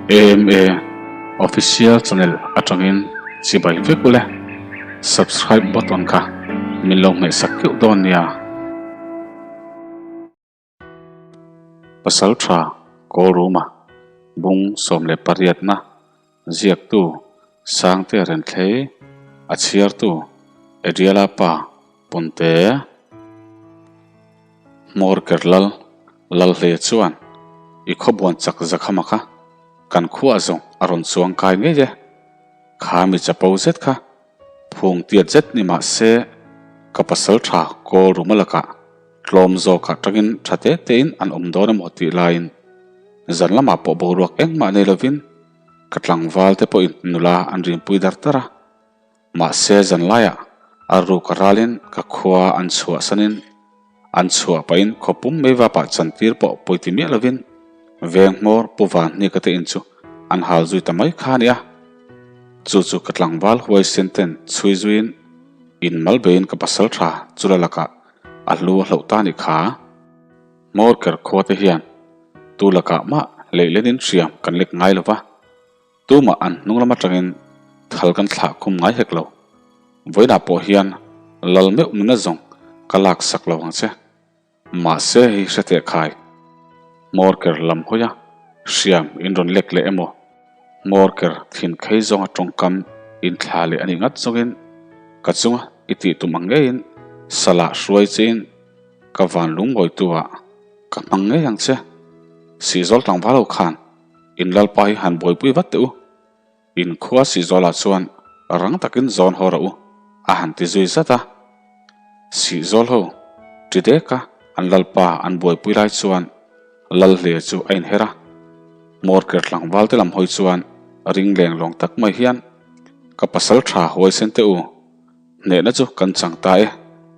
AMA Official Channel atangin chibai vek ule. Subscribe button kha min lo hmehsak keuh dawn nia. Pasal tha Kawl Ruma bung 18 na ziaktu Sangte Renthlei a chhiartu Adriala pa Punte Hmawr ker lal lal hle chuan i khawbuan chak zakhama kha kan khuah zawng a rawn chuang kai ngei e. Kha mi chapo zet kha phung tiat zet ni mah se ka pasal tha kawl ruma lakah tlawm zawkah tangin tha te tein an awm dawn emaw tih laiin zan lamah pawh boruak engmah nei lovin ka tlangval te pawhin nula an rinpui dar dar a. Mahse zanlaiah a ruk a ralin ka khua an chhuahsanin an chhuah pahin khaw pum mai vapah chantir pawh pawiti miah lovin veng hmawr Pu Vanhnika te in chu an hal zui ta mai kha a ni a. Chu chu ka tlangval huaisen ten chhui zuiin in mal beiin ka pasal tha chula lakah a hlu a hloh ta a nih kha. Hmawr ker khua te hian tu lakah mah leihlenin hriam kan lek ngai lova. Tumah an hnung lam atangin thal kan thlah khum ngai hek lo. Vawiinah pawh hian lal meuh nuna zawng ka lak sak lo ang che. Mahse hei hre teh khai. Hmawr ker lam hawi a, hriam in rawn lek leh emaw, hmawr ker thin khei zawnga tawngkam in thla leh a nih ngat zawngin ka chunga i tih tum ang ngeiin salah hruai chein ka van lungmawitu ah ka hmang ngei ang che. Sihzawl tlangval ho khan In lalpa hi han buaipui vat teh u. In khua Sihzawlah chuan rang takin zawn haw rawh u, a han ti zui zat a. Sihzawl ho ṭi dek a an lalpa an buaipui lai chuan lal hle chu a inher a. Hmawrker tlangval te lam hawi chuan ring leng lawng tak mai hian, Ka pasal ṭha huaisen teh u, hnehna chu kan chang ta e,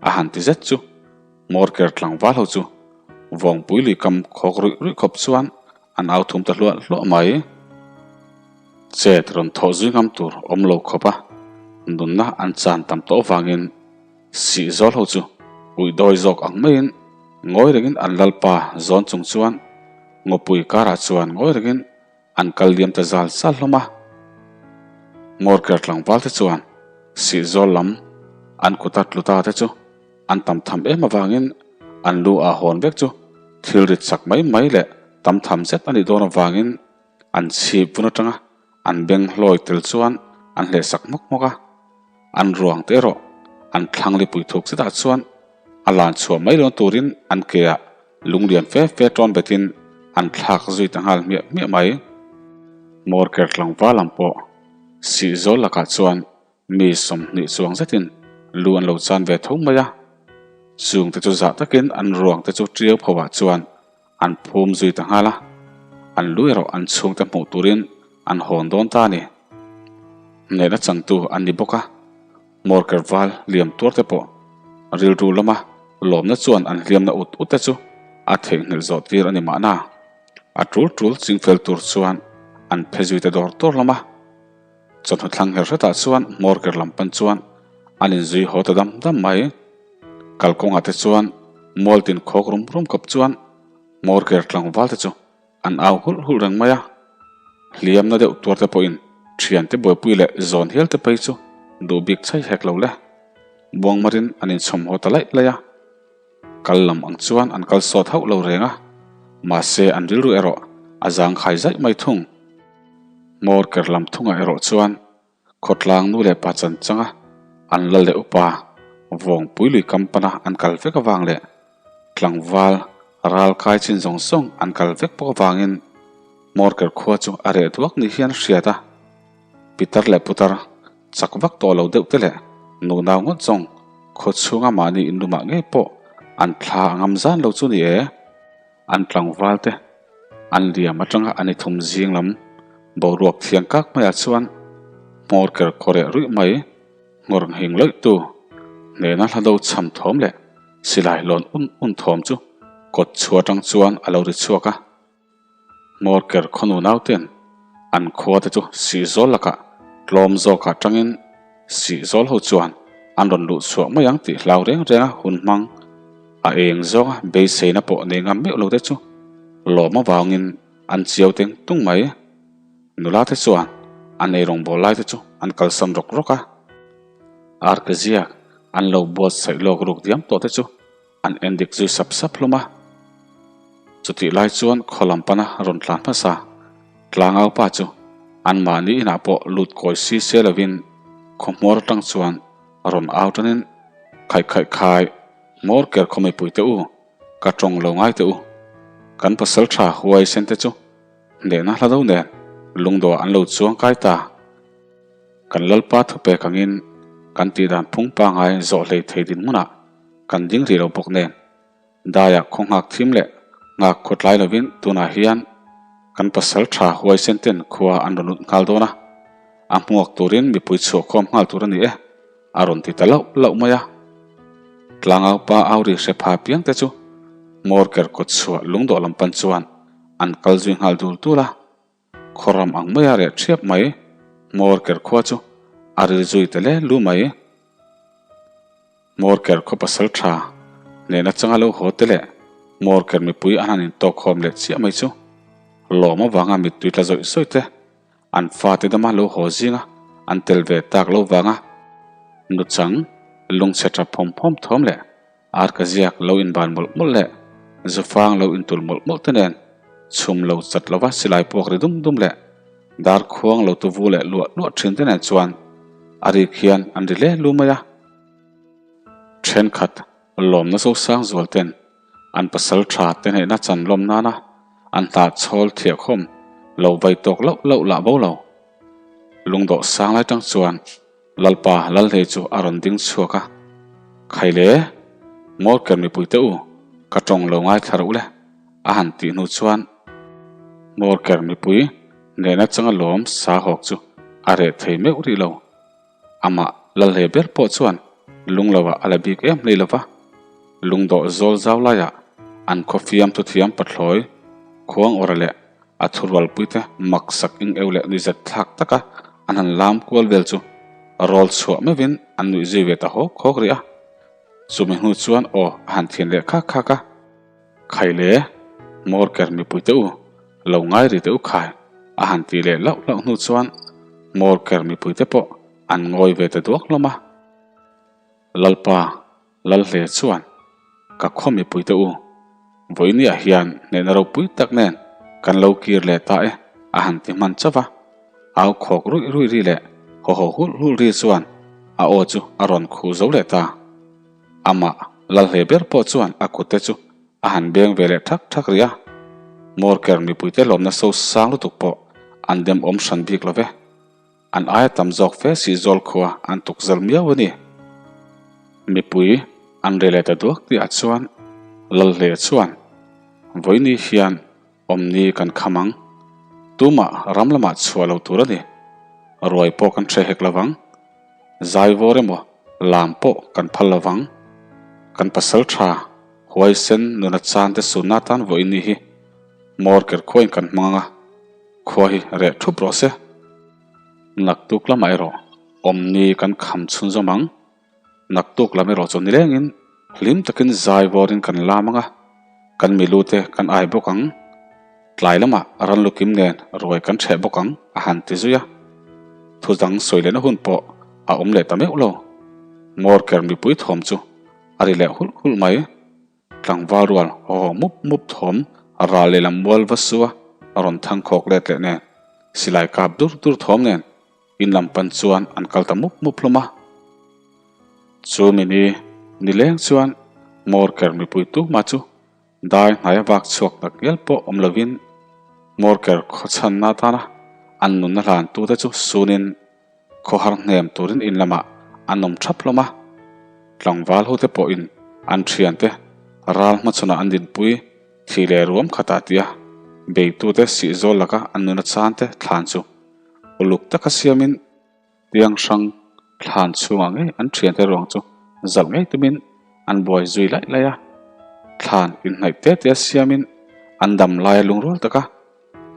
a han ti zet chu. Hmawrker tlangval ho chu vawngpui lui kam khawk ruih ruih khawp chuan An au thum ta hluah hluah mai. Chet rawn thawh zui ngam tur awm lo khawp a, nunna an chan tam tawh avangin sih zawl ho chu uih dawi zawk ang maiin ngawi rengin an lalpa zawn chung chuan ngawpui karah chuan ngawi rengin an kal liam ta zal zal hlawm a. Ngawrker tlangval te chuan sih zawl lam an kuta tlu ta te chu An tam tham em avangin an lu ah hawn vek chu thil rit chak mai mai leh tam tham zet a nih dawn avangin an chhip vun atanga an beng hlawi tel chuan an hleh sak hmawk hmawk a. An ruang te erawh an thlang lipui thuk chetah chuan a lan chhuah mai lawn turin an ke ah lunglian fe fe tawn betin an thlak zui ta nghal hmiah hmiah mai. Morker tlangval ang pawh Sihzawl lakah chuan Mi 20 chuang zetin lu an lo chan ve tho mai a, chungte chu zah takin an ruangte chu ṭiau phoah chuan an phum zui ta nghal a, an lu erawh an chhungte hmuh turin an hawn dawn ta a ni. Hnehna changtu an ni bawk a, hmawrker val liam tuar te pawh rilru lama lawmna chuan an hliamna ut ut te chu a theihnghilh zawh tir a ni mahna, a ṭul ṭul chingfel tur chuan an phe zui ta dawr dawr hlawm a. Chawhnu thlang her hretah chuan hmawr ker lam pan chuan an inzui haw ta dam dam mai. Kalkawngah te chuan mual tin khawk rum rum kawp chuan hmawr ker tlangval te chu an au hulh hulh reng mai a. Hliamna deuh tuar te pawhin thiante buaipui leh zawn hial te phei chu duh bik chai hek lo le. Buangmarin an inchhawm haw ta laih laih a. Kal lam ang chuan an kal sawt hauh lo reng a, mahse an rilru erawh a zangkhai zaih mai thung. Hmawr ker lam thungah erawh chuan khawtlang nu leh pa chan changa an lal leh upa Vawngpui lui kam pana an kal vek avang leh tlangval ral kai chin zawng zawng an kal vek bawk avangin hmawr ker khua chu a reh duak ni hian a hriat a. Pitar leh putar chak vak tawh lo deuh te leh nunau ngawt zawng khaw chhunga mahni inlumah ngei pawh an thla a ngam zan lo chu ni e. An tlangval te an liam atanga an i thum zing lam boruak thiang kak maiah chuan hmawr ker khaw reh ruih mai nghawr nghing lawih tu hnena hla do chham thawm leh silai lawn un un thawm chu kawt chhuah atang chuan a lo ri chhuak a. Hmawr ker khaw nunau ten an khua te chu sihzawl lakah tlawm zawkah tangin sihzawl ho chuan an rawn luh chhuah mai ang tih hlau reng reng a hun hmang a eng zawnga beiseina pawh nei ngam meuh lo te chu lawm avangin an chiau teng tung mai. Nula te chuan an ei rawngbawl lai te chu an kalsan rawk rawk a. Arke ziak an lo buatsaih lawk ruk diam tawh te chu an en dik zui sap sap hlawm a. Chutih lai chuan khaw lam pana rawn tlan hmasa tlangau pa chu anmahni inah pawh lut kawi si se lovin khaw hmawr atang chuan rawn au tanin Khaih khaih khai, hmawr ker khaw mipui te u, ka tawng lo ngai teh u. Kan pasal tha huai sen te chu hnehna hla do nen lungdawh an lo chuang kai ta. Kan Lalpa thupek angin kan tihdan phung pangai zawh hlei thei dinhmunah kan ding rih lo bawk nen daiah khaw nghak thim leh nghak khaw tlai lovin tunah hian kan pasal tha huaisen ten khua an rawn lut nghal dawn a, a hmuak turin mipui chhuahkhawm nghal tur a ni e, a rawn ti ta lauh lauh mai a. Tlangau pa Auri hre pha piang te chu hmawr ker kawt chhuah lungdawh lam pan chuan an kal zui nghal dul dul a. Khawram ang maia reh ṭhiap mai, hmawr ker khua chu a ril zui ta le lu mai. Hmawr ker khaw pasal ṭha hnehna changa lo haw te leh hmawr ker mipui an han intawkkhawm leh chiah mai chu lawm avanga mittui tla zawih zawih te an fate dama lo haw zinga an tel ve tak lo vanga nuchang lungchhe ṭap phawm phawm thawm leh Arka ziak lo inban mawlh mawlh leh zufang lo intul mawlh mawlh te nen chhum lo chat lova silai puak ri dum dum leh dar khuang lo tuvu leh luah luah thin te nen chuan a rik hian an ri le lu mai a. Thenkhat lawmna zosang zual ten an pasal tha te hnehna chan lawm nana an hna chhawl thiahkhawm lo vai tawk loh loh lah bo lo. Lungdawh sang lai tang chuan Lalpa Lalhlei chu a rawn ding chhuak a, Khaile, Morker mipuite u, ka tawng lo ngaithla reuh le, a han tih hnu chuan Morker mipui nehna changa lawm sa hawk chu a reh thei meuh rih lo. Amah Lalhlei ber pawh chuan lung loah a la bik em hlei lo va, lungdawh zawl zau laiah an khawfiam thuthiam pathlawi khuang awra leh A thurualpuite mak sak ing eu leh nuihzat thlak taka an han lam kual vel chu rawl chhuah meuhin an nuih zui ve ta hawk hawk rih a. Chumi hnu chuan aw a han thian leh khak khak a. Khai le, Morker mipuite u, lo ngai ri teh u khai, a han tih leh lauh lauh hnu chuan Morker mipuite pawh an ngawi ve ta duak hlawm a. Lalpa, Lalhle chuan, Ka khaw mipuite u, vawiiniah hian hnehna ropui tak nen kan lo kir leh ta e, a han ti hman chauh a. Au khawk ruih ruih ri leh haw haw hulh hulh ri chuan a aw chu a rawn khuh zo leh ta. Amah Lalhle ber pawh chuan a kutte chu a han beng ve leh thak thak rih a. Morker mipuite lawmna so sang lutuk pawh an demawm hran bik lo ve. An aia tam zawk fe si zawl khua an tuk zal miau a ni. Mipui an re leh ta duak tihah chuan Lalhle chuan Vawiini hian awmni kan kham ang. Tumah ram lamah chhuah lo tur a ni. Ruai pawh kan hre hek lo vang. Zaivawr emaw lam pawh kan phal lo vang. Kan pasal tha huaisen nuna chan te sunna atan vawiini hi hmawr ker khuain kan hmang ang a. Khua hi reh thup rawh se. Naktuk lamah erawh awmni kan kham chhunzawm ang. Naktuk lam erawh chu nilengin hlim takin zai vawrin kan lam ang a, kan milute kan ai bawk ang. Tlai lamah ranlukim nen ruai kan ṭheh bawk ang a han ti zui a. Thu dang sawi lehna hun pawh a awm leh ta meuh lo. Morker mipui thawm chu a ri leh hulh hulh mai. Tlangval rual haw haw mup mup thawm ral lehlam mual va su a, a rawn thang khawk let leh nen, silai kap dur dur thawm nen in lam pan chuan an kal ta mup mup hlawm a. Chu mini nileng chuan Morker mipui tumah chu dai hnaia vak chhuak tak ngial pawh awm lovin Morker khawchhanna atana an nunna hlantute chu sunin Khawhar hnem turin in lamah an awm thap hlawm a, tlangval hote pawhin an thiante ral hmachhawnah an dinpui thi leh ruam khatah tia beitute sihzawl laka an nuna chante thlan chu uluk taka siamin tiang hrang thlan chhungah ngei an thiante ruang chu zalh ngei tumin an buai zui laih laih a, thlan inhnaih te te siamin an dam laia lungrual taka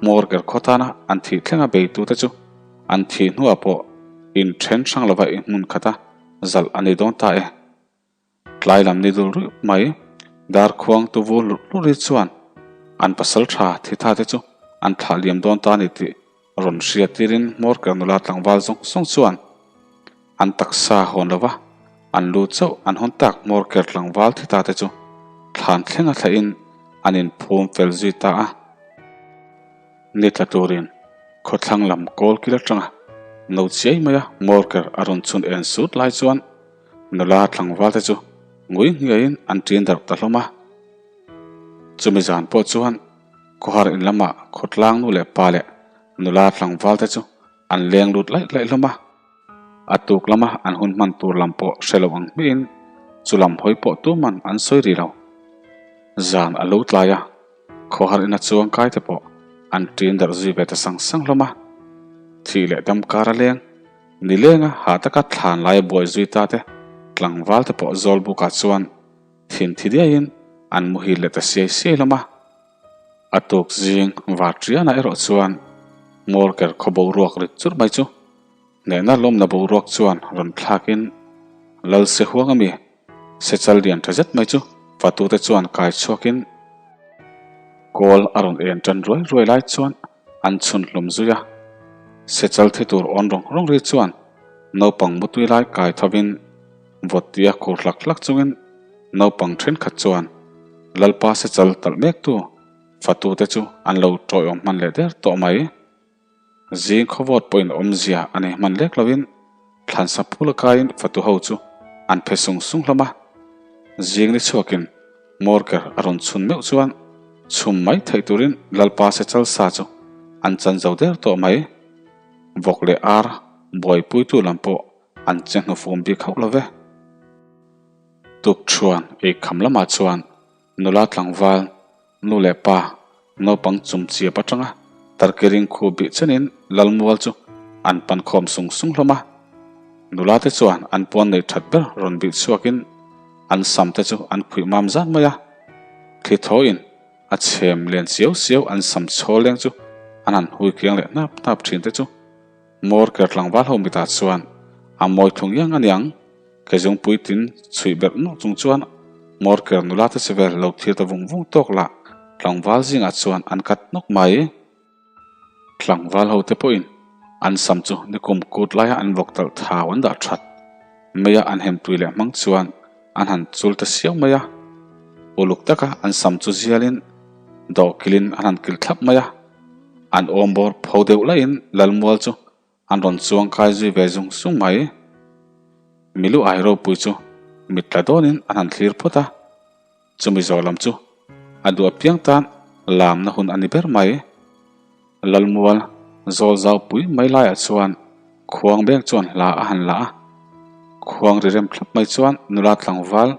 Hmawr ker khaw tana an thih thlenga beitute chu an thih hnuah pawh inthen hrang lova i hmun khata zalh a ni dawn ta e. Tlai lam ni dul ruih mai Darkhuang tuvu hlurh hlurh hi chuan an pasal tha thitha te chu an thlah liam dawn ta a ni tih. Rawn hria tirin Hmawrker nula tlangval zawng zawng chuan an taksa hawn lova an lu chauh an hawn tak Hmawrker tlangval thi ta te chu thlan thleng a thlahin an inphum fel zui ta a. Ni tla turin khawthlang lam kawl kil atanga no chiai maia Hmawrker a rawn chhun en sut lai chuan nula tlangval te chu ngui nghiaiin an ṭin darh ta hlawm a. Chumi zan pawh chuan Khawhar in lamah khawtlang nu leh pa leh nula tlangval te chu an leng lut laih laih hlawm a. A tuk lama an hun hman tur lam pawh hre lo ang hmihin chu lam hawi pawh tuman an sawi rih lo. Zan a lo tlai a, khawhar ina chuang kai te pawh an ṭin darh zui ve ta sang sang hlawm a. Thih leh dam kar a leng, ni lenga hah taka thlan laia buai zui ta te tlangval te pawh Zawlbukah chuan Thin thi diaiin an muhil leh ta siai siai hlawm a. A tuk zing var ṭiana erawh chuan Morker khaw boruak rit churh mai chu hnehna lawmna boruak chuan rawn thlakin Lal se huang ami sechal lian ṭha zet mai chu fatute chuan kai chhuakin kawl a rawn en ṭan ruai ruai lai chuan an chhun hlum zui a. Sechal thi tur awn rawng rawng ri chuan naupang mutui lai kai thovin Vawt tia khur hlak hlak chungin naupang thenkhat chuan Lalpa sechal talh mektu fatute chu an lo tawiawm hman leh der tawh mai. Zing khawvawt pawhin awmzia a nei hman lek lovin thlansa phul a kaiin fatu ho chu an phe sung sung hlawm a. Zing ni chhuakin Morker a rawn chhun meuh chuan chhum mai theih turin Lalpa sechal sa chu an chan zo der tawh mai. Vawk leh ar buaipuitu lam pawh An che hnufum bik hauh lo ve. Tukṭhuan eikham lamah chuan nula tlangval, nu leh pa, naupang chum chiap aṭanga tarkiring khu bih chenin Lalmual chu an pan khawm sung sung hlawm a. Nula te chuan an puan neih ṭhat ber rawn bih chhuakin an sam te chu an khuih mam zan mai a. Thli thawiin a chhem len siau siau an sam chhawl leng chu an han hui kiang leh hnap hnap ṭhin te chu Mawr ker tlangval ho mitah chuan a mawi thung iang a niang. Kezungpui tin chhuih berh nawk chung chuan mawr ker nula te che vel lo thlir ta vung vung tawk lah tlangval zingah chuan an kat nawk mai. Tlangval ho te pawhin an sam chu nikum kut laia an vawk talh thau an dah that mai a, an hem tui leh hmang chuan an han chul ta siau mai a. Uluk taka an sam chu zialin dawhkilin an han kilh thlap mai a. An awm bawr pho deuh laiin Lalmual chu an rawn chuang kai zui ve zung zung mai. Milu ai ropui chu mit tla dawnin an han thlir phawt a, chumi zawh lam chu a duh apiang tan lamna hun a ni ber mai. Lalmual zawl zau pui mai laiah chuan khuang beng chuan hla a han la a, khuang ri rem thlap mai chuan nula tlangval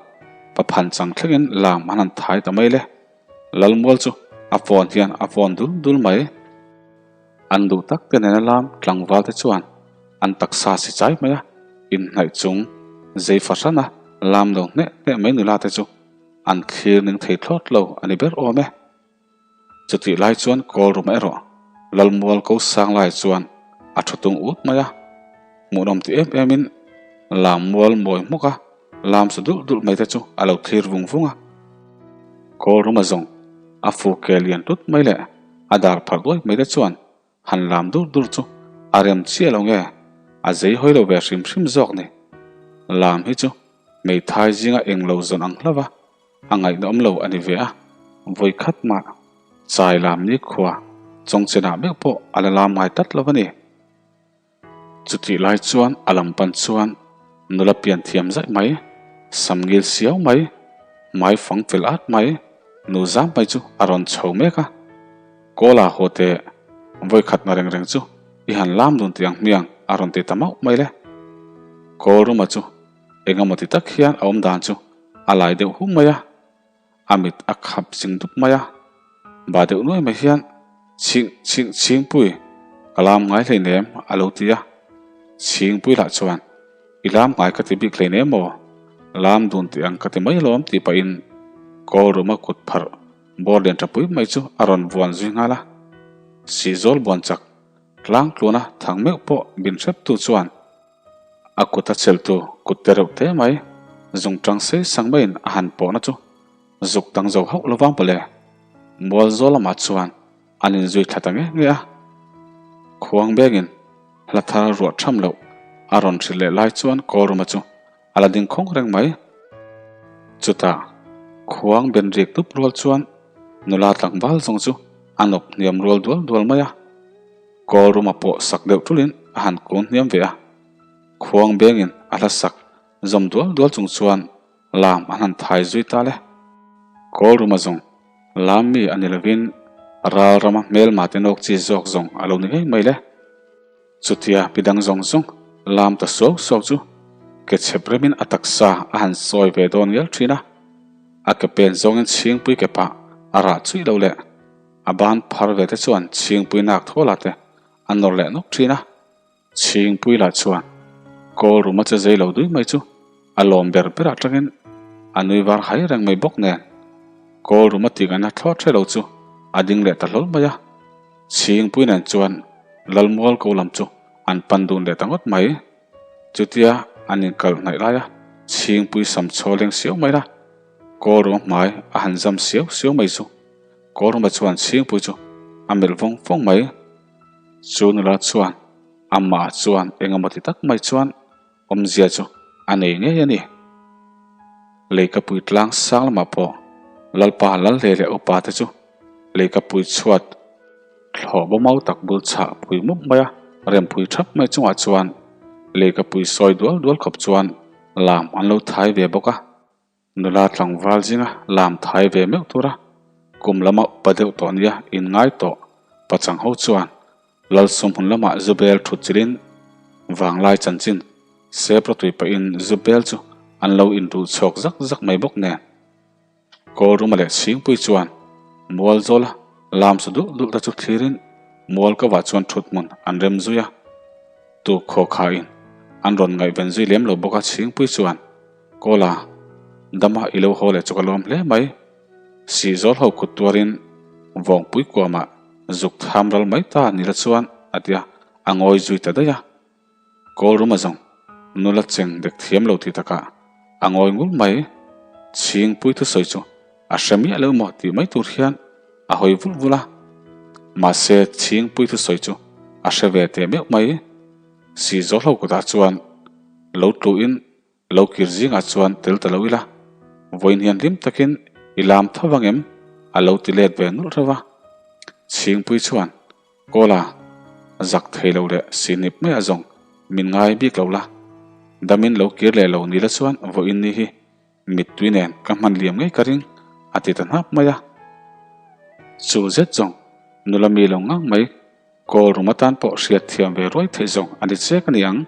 paphan chang thlengin lam an han thai ta mai le. Lalmual chu a phone hian a phone dul dul mai. An duh tak te nena lam tlangval te chuan an taksa si chai mai a, inhnaih chung zei fahrana lam lo hneh hneh mai nula te chu an thlir ning thei thlawt lo a ni ber awm e. Chutih lai chuan call room erawh Lalmual ko sang lai chuan a thu tung ut mai a, hmuhnawm ti em em in lam mual mawi hmuk a, Lam su dulh dulh mai te chu a lo thlir vung vung a. Kawl rum a zawng a fu ke lian tut mai leh a dar pharh duai mai te chuan han lam dur dur chu a rem chiah lo nge a zei hawi lo ve hrim hrim zawk ni. Lam hi chu hmeithai zinga eng lo zawn ang hlauh a, a ngaihnawm lo a ni ve a, vawi khat mah chai lam nikhua chawngchenah meuh pawh a la lam ngai tlat lo a ni. Chutih lai chuan a lam pan chuan nula pian thiam zaih mai, sam ngil siau mai, hmai fang fel at mai, nu zam mai chu a rawn chho mek a. Kawla haw teh, vawi khat na reng reng chu i han lam dun tih ang hmiang a rawn ti ta mauh mai le. Kawlruma chu eng emaw ti tak hian a awm dan chu a lai deuh hum mai a. A mit a khap zing dup mai a, ba deuh nuai mai hian Chhing chhing chhingpui ka lam ngai hleinem a lo ti a. Chhingpui lah chuan I lam ngai ka ti bik hleinem aw, lam dun tih ang ka ti mai alawm tih pahin Kawlruma kut pharh bawr lian tha pui mai chu a rawn vuan zui nghal a. Sihzawl buan chak tlang tluana thang meuh pawh bin hreptu chuan A kut a cheltu kut te reuh te mai, zungṭang sei sang maiin a han pawhna chu zuk dang zo hauh lovang pawh le. Mual zawl lamah chuan an inzui thla ta nge nge a. Khuang bengin hla thar ruah tham loh a rawn hrilh leh lai chuan Kawlruma chu a la ding khawng reng mai. Chutah khuang ben rik dup rual chuan nula tlangval zawng chu a nawp hniam rual dual dual mai a. Kawlruma pawh sak deuh tulin a han kun hniam ve a. Khuang bengin a hla sak zawm dual dual chung chuan lam an han thai zui ta le. Kawlruma zawng lam mi a ni lovin ral rama hmelma te nawk chi zawk zawng a lo ni ngei mai le. Chutia mi dang zawng zawng lam ta suau suau chu ke chhep remin a taksa a han sawi ve dawn ngial thin a. A ke pen zawngin chhingpui ke pah a rah chuih lo leh a ban phar ve te chuan chhingpui nak thawl te a nawr leh nawk thin a. Chhingpui lah chuan kawl ruma che zei lo dui mai chu a lawm ber ber atangin a nui var hai reng mai bawk nen kawl ruma tih ngaihna thlawt hre lo chu a ding leh ta hlawl mai a. Chhingpui nen chuan Lalmual ko lam chu an pan dun leh ta ngawt mai. Chutia an inkal hnaih laia Chhingpui sam chhaw leng siau mai la kawl ruma hmai a han zam siau siau mai chu kawl ruma chuan Chhingpui chu a melh vawng vawng mai. Chu nula chuan amah chuan engemaw ti tak mai chuan awmzia chu a nei ngei a ni. Leikapui tlang sang lamah pawh Lalpa Lalhle leh upa te chu leikapui chhuat thlawh bawmau tak bul chhah pui mup mai a, rempui thap mai chungah chuan leikapui sawi dual dual khawp chuan lam an lo thai ve bawk a. Nula tlangval zinga lam thai ve meuh tura kum lama upa deuh tawh nia inngai tawh pachang ho chuan Lalsum hmun lamah Zubel thut chilin vanglai chanchin sep rawtui pahin Zubel chu an lo inrulh chhuak zak zak mai bawk nen Kawlruma leh Chhingpui chuan mual zawla lam su dulh dulh te chu thlirin mual kovah chuan thut hmun an rem zui a, tuk khaw khain an rawn ngaihven zui lem lo bawk a Chhingpui chuan Kawla, dama i lo haw leh chu ka lawm hle mai. Sihzawl ho kut tuarin vawngpui kuamah zuk tham ral mai ta ni la chuan a ti a, a ngawi zui ta daih a. Kawlruma zawng nula cheng dek thiam lo tih takah a ngawi ngul mai. Chhingpui thusawi chu a hre miah lo maw tih mai tur hian a hawi vulh vulh a. Mahse Chhingpui thusawi chu a hre ve teh meuh mai. Sihzawl ho kutah chuan lo tluin Lo kir zingah chuan tel ta lo ila, vawiin hian hlim takin i lam tho vang em? a lo ti let ve nulh reuh a. Chhingpui chuan, Kawla, zak thei lo leh sihnip mai a zawng min ngai bik lo la, damin lo kir leh lo ni la chuan vawiin ni hi mittui nen ka hman liam ngei ka ring, a ti ta hnap mai a. Chu zet zawng nula mi lo ngang mai. Kawl rum atan pawh hriat thiam ve ruai theih zawng a ni chek a ni ang.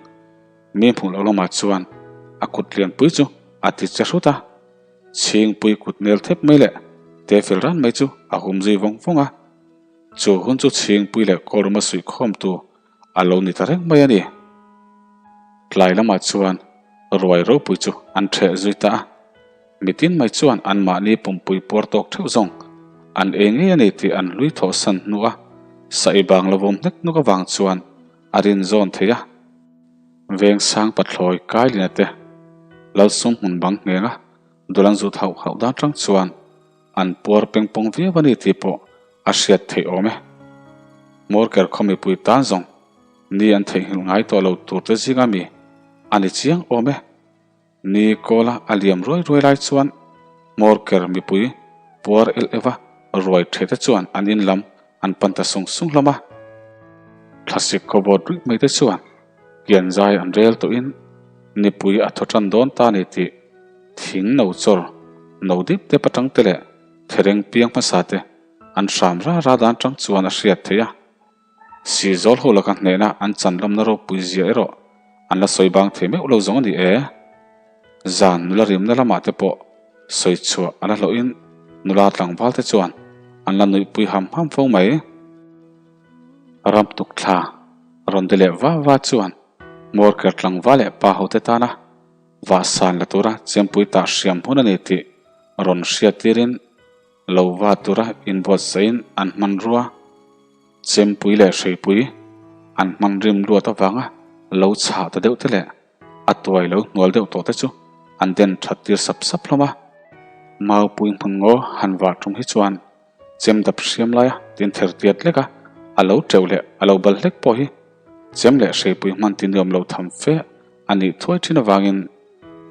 Mi hmuh loh lamah chuan a kut lianpui chu a ti che hrut a, chhingpui kut nel thep mai leh te fel ran mai chu a hum zui vawng vawng a. Chu hun chu chhingpui leh kawl ruma suihkhawmtu a lo ni ta reng mai a ni. Tlai lamah chuan ruai ropui chu an ṭheh zui ta a. Mitin mai chuan anmahni pumpui puar tawk theuh zawng an ei ngei a ni tih an hlui thawhsan hnu a, saih bang lo vawm hnek nuk avang chuan a rin zawn thei a. Vengsang pathlawi Kailina te Lalsum hmun bang nghenga dul an zut hauh hauh dan tang chuan an puar pengpawng viau a ni tih pawh a hriat theih awm e. Morker khaw mipui tan zawng ni an theihnghilh ngai tawh lo tur te zinga mi a ni chiang awm e. Ni kawla a liam ruai ruai lai chuan Hmawrker mipui puar el eva ruai the te chuan an in lam an pan ta sung sung hlawm a. Thlasik khawbawt ruih mai te chuan kian zai an rel tawhin nipui a thaw tan dawn ta ni tih thing no chawr no dip dep atang te leh thereng piang hmasa te an hram ra ra dan tang chuan a hriat theih a. Sihzawl ho laka hnehna an chan lamna ropui zia erawh an la sawi bang thei meuh lo zawng a ni e. Zan nula rimna lamah te pawh sawi chhuah a la hlawhin nula tlangval te chuan an la nuihpui ham ham fo mai. Ram tuk thla rawn ti leh va va chuan Morker tlangval leh pa hote tana vahsan la tura chempui tah hriam hun a ni tih rawn hriattirin Lo va tura inbuatsahin an hmanrua chempui leh hreipui an hman rim luat avanga lo chhah ta deuh te leh a tuai lo hnual deuh tawh te chu an den that tir sap sap hlawm a. Maupui hmun ngaw han vah tum hi chuan chem dap hriam laia tin ther tiat lek a. a lo teuh leh a lo bal hlek pawh hi chem leh hreipui hman ti nuam lo tham fe a nih thuai thin avangin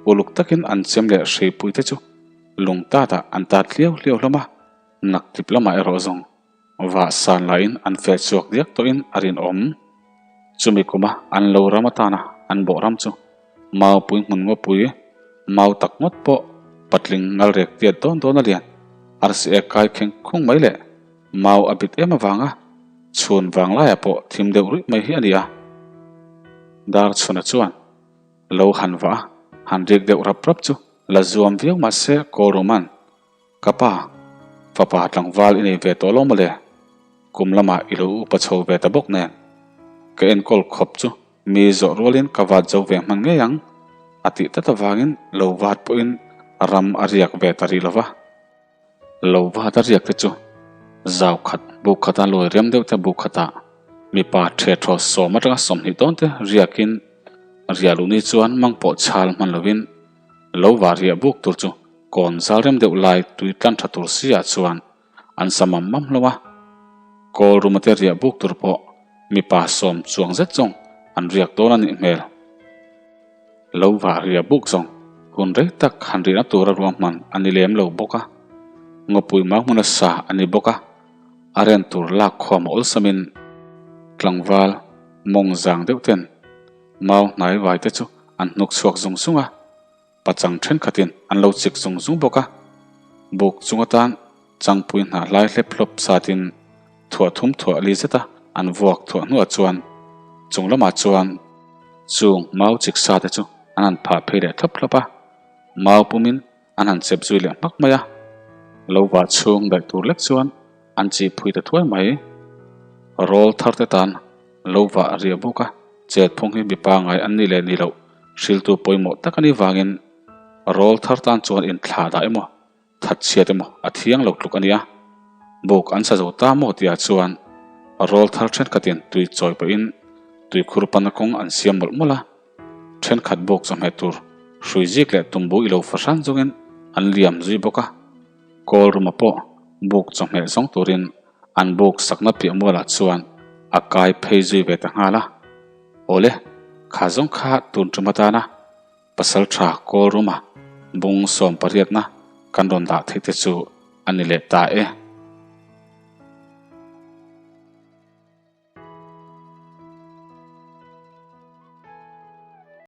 uluk takin an chem leh hreipui te chu lung tatah an tat hliau hliau hlawm a, naktip lamah erawh zawng vah san laiin an feh chhuak diak tawhin a rinawm. Chumi kuma an lo ram atana an bawh ram chu Maupui hmun ngawpui, mau tak ngawt pawh patling ngal rek tiat dawn dawn a lian. Arsi ek kai kheng khung mai leh mau a bit em avanga chhun vang laiah pawh thim deuh ruih mai hi a ni a. Dar chhuna chuan lo han vah a, han rik deuh rap rap chu la zuam viau mahse Kawlruma'n Ka pa, fapa tlangval i nei ve tawh lo mawle, kum lamah i lo upa chho ve ta bawk nen. Ka enkawl khawp chu mi zawh rualin ka vat zo ve hman ngei ang, a tih tlat avangin lo vat pawhin ram a riak ve ta rih lo va. Lo vat a riak te chu zau khat buk khata lawi rem deuh te buk khatah mipa ṭhethaw sawm atanga 20 dawn te riakin riah luh ni chuan mang pawh chhal hman lovin lo vah riah buk tur chu Kawn zal rem deuh lai tui tlan tha tur si ah chuan an sa mam mam hlawm a, kawl room ate riah buk tur pawh mipa sawm chuang zet zawng an riak dawn a nih hmel. Lo vah riah buk zawng hun rei tak han rihna tura ruahman a ni lem lo bawk a, ngawpui mau hmuna sa a ni bawk a, a ren tur lak khawm a awlsamin tlangval mawng zang deuh ten mau hnai vai te chu an hnuk chhuak zung zung a. Pachang thenkhatin an lo chik zung zung bawk a, buk chung atan changpui hna hlai hlep hlawp satin thuah thum thuah li zeta an vuak thuah hnuah chuan chung lamah chuan chung mau chik sa te chu an han phah phei leh thlawp thlawp a, mau pumin an han chep zui leh hmak mai a, lo vah chhung daih tur lek chuan an chi phui ta thuai mai. Rawl thar te tan lo vah a riah bawk a, chet phung hi mipa ngai an nih leh nih loh hriltu pawimawh tak a nih vangin rawl thar tan chuan inthlah dah emaw, that chhiat emaw a thiang lo tluk a nia. Buk an sa zo ta maw tihah chuan rawl thar thenkhatin tui chawi pahin tuikhur pana kawng an siam mawlh mawlh a, thenkhat buk chawhmeh tur hrui zik leh tumbu ilo fahran zawngin an liam zui bawk a, kawl ruma pawh buk chawhmeh zawng turin An buk sakna piah mualah chuan a kai phei zui ve ta nghal a. Awle, kha zawng kha tun tum atana pasal tha kawl ruma bung sawm pariatna kan rawn dah theih te chu a ni leh ta e.